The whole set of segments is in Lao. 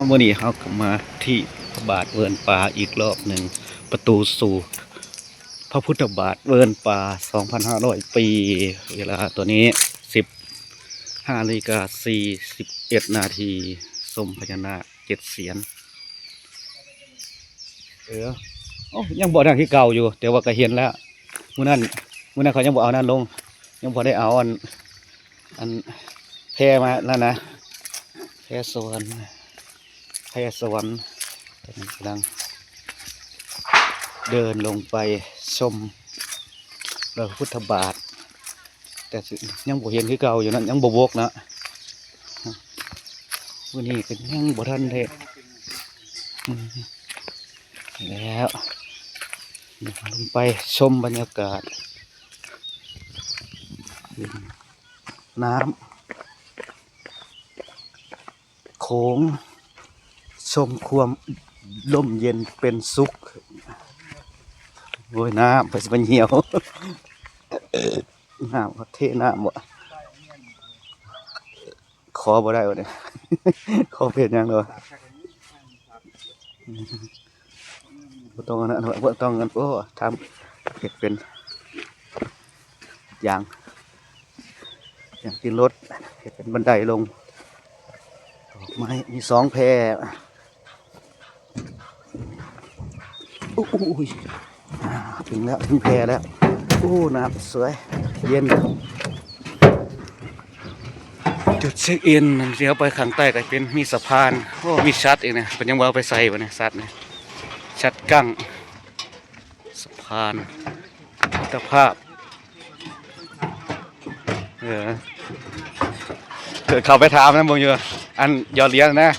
ມື້ນີ້ເຮົາກໍມາທີ່ພະບາດເວີນປ່າອີກລອບໜຶ່ງ, ປະຕູສູ່ພະພຸດທະບາດເວີນປ່າ ສອງພັນຫ້າຮ້ອຍປີ. ເວລາຕອນນີ້ ສິບຫ້ານາລິກາ ສີ່ສິບເອັດນາທີ. ຊົມພະຍານາກເຈັດສຽນ. ເອີ ໂອ້ ຍັງບໍ່ທັນຄືເກົ່າຢູ່, ແຕ່ວ່າກໍເຫັນແລ້ວ. ມື້ນັ້ນ ມື້ນັ້ນເຂົາຍັງບໍ່ເອົານັ້ນລົງ, ຍັງບໍ່ໄດ້ເອົາອັນ ອັນແພມານັ້ນນະ, ແພສະຫວັນ ແພສະຫວັນ. ຕອນນີ້ກຳລັງເດີນລົງໄປຊົມລອຍພະພຸດທະບາດ, ແຕ່ຍັງບໍ່ເຫັນຄືເກົ່າຢູ່ນະ, ຍັງບໍ່ບົກນະ. ມື້ນີ້ກໍຍັງບໍ່ທັນໄດ້ ອືມ ແລ້ວ ລົງໄປຊົມບັນຍາກາດ ລິມນ້ຳໂຂງ, ຊົມຄວາມຮົ່ມເຢັນເປັນສຸກ. ໂອ້ຍ ນ້ຳ ໃຜຊິມາຍ່ຽວ ນ້ຳ ເທນ້ຳບໍ? ຂໍບໍ່ໄດ້ວະນີ້ ຂໍເຮັດຫຍັງເນາະ. ບໍ່ຕ້ອງອັນນັ້ນ ບໍ່ຕ້ອງອັນ ໂອ້ ທຳເຮັດເປັນຢາງ ຢາງຕີນລົດ ເຮັດເປັນບັນໄດລົງ. ດອກໄມ້ມີສອງແພ. ໂອ້ຍ ອາ ເຖິງແລ້ວ ເຖິງແພແລ້ວ. ໂອ້ ນ້ຳສວຍ ເຢັນ. ຈຸດເຊັກອິນທີ່ເຮົາໄປຂ້າງໃຕ້ກໍເປັນ ມີສະພານ. ໂອ້ ມີສັດອີກນະ, ເພິ່ນຍັງບໍ່ເອົາໄປໃສ່ບໍນີ້ ສັດນີ້? ສັດກັ້ງ. ສະພານມິດຕະພາບ. ເອີ ເຂົ້າໄປຖາມນຳເບິ່ງຢູ່ ອັນຢອດຫຼຽນນະ.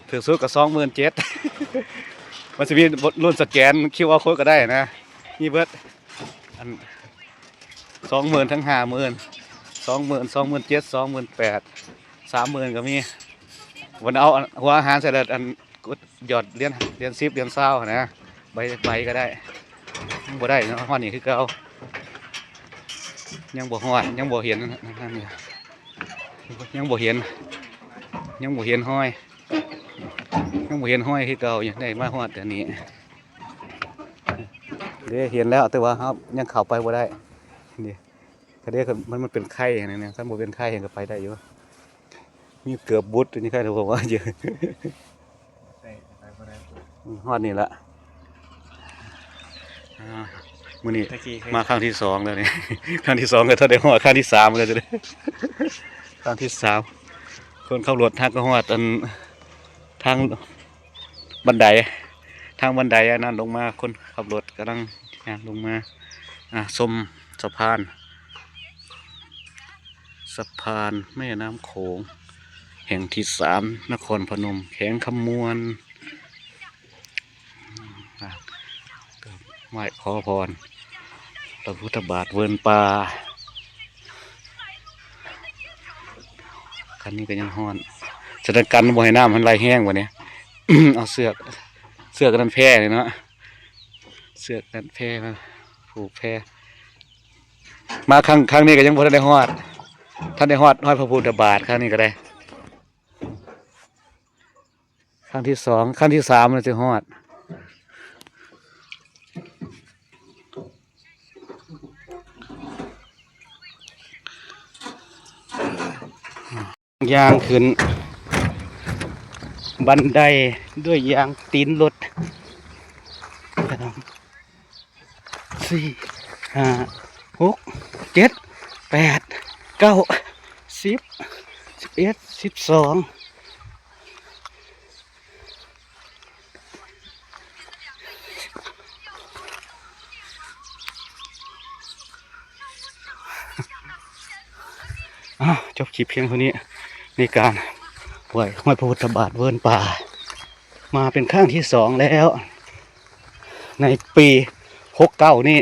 ຖືກສຸດກໍສອງໝື່ນເຈັດ. ມັນຊິມີລຸ້ນສະແກນຄິວອາໂຄດກໍໄດ້ນະ, ມີເບິດ ອັນ ສອງໝື່ນ ທັງຫ້າໝື່ນ ສອງໝື່ນ ສອງໝື່ນເຈັດ ສອງໝື່ນແປດ ສາມໝື່ນກໍມີ. ມັນເອົາ ອັນ ຫົວອາຫານໃສ່ແລ້ວ ອັນ ກົດຢອດຫຼຽນ ຫຼຽນສິບ ຫຼຽນຊາວຫັ້ນນະ, ໃບ ໃບກໍໄດ້. ຍັງບໍ່ໄດ້ເນາະ, ຮອດນີ້ຄືເກົ່າ. ຍັງບໍ່ຮອດ ຍັງບໍ່ເຫັນ ນັ້ນນີ້ ຍັງບໍ່ເຫັນ ຍັງບໍ່ເຫັນຮອຍ ຍັງບໍ່ເຫັນຮອຍຄືເກົ່າ. ຍັງໄດ້ມາຮອດອັນນີ້ເດ້ ເຫັນແລ້ວ ແຕ່ວ່າເຮົາຍັງເຂົ້າໄປບໍ່ໄດ້ນີ້. ກະເດ້ ມັນ ມັນເປັນໄຂ່ຫັ້ນນະ, ຄັນບໍ່ເປັນໄຂ່ຫັ້ນກໍໄປໄດ້ຢູ່. ມີເກືອບບຸດນີ້ ໄຂ່ ແຕ່ບໍ່ວ່າຢູ່. ຮອດນີ້ລະ. ອ່າ ມື້ນີ້ ຕະກີ້ເຄີຍ ມາຄັ້ງທີສອງແລ້ວນີ້. ຄັ້ງທີສອງກໍທັນໄດ້ຮອດ, ຄັ້ງທີສາມແລ້ວ. ຄັ້ງທີສາມ ຄົນຂັບລົດຫາກໍຮອດອັນ ທາງບັນໄດ ທາງບັນໄດອັນນັ້ນລົງມາ, ຄົນຂັບລົດກຳລັງຍ່າງລົງມາ. ອ່າ ຊົມສະພານ ສະພານແມ່ນ້ຳໂຂງແຫ່ງທີສາມ ນະຄອນພະນົມ ແຂວງຄຳມ່ວນ. ອ່າ ກາບໄຫວ້ຂໍພອນພະພຸດທະບາດເວີນປ່າ. ຄັນນີ້ກໍຍັງຮ້ອນ. ສະຖານະການບໍ່ໃຫ້ນ້ຳມັນໄຫຼແຮງບັດນີ້. ເອົາເຊືອກ ເຊືອກອັນນັ້ນແພນີ້ເນາະ, ເຊືອກນັ້ນແພມາຜູກແພ. ມາຄັ້ງ ຄັ້ງນີ້ກໍຍັງບໍ່ທັນໄດ້ຮອດ, ທັນໄດ້ຮອດ ຮອດພະພຸດທະບາດ. ຄັ້ງນີ້ກໍໄດ້ ຄັ້ງທີສອງ, ຄັ້ງທີສາມແລ້ວຊິຮອດ. ຍ່າງຂຶ້ນບັນໄດດ້ວຍຢາງຕີນລົດ. ສີ່ ຫ້າ ຫົກ ເຈັດ ແປດ ເກົ້າ ສິບ ສິບເອັດ ສິບສອງ. ອ້າວ ຈົບຄລິບພຽງເທົ່ານີ້ ໃນການໄຫວ້ຮອຍພະພຸດທະບາດເວີນປ່າ ມາເປັນຄັ້ງທີສອງແລ້ວ ໃນປີຫົກເກົ້ານີ້.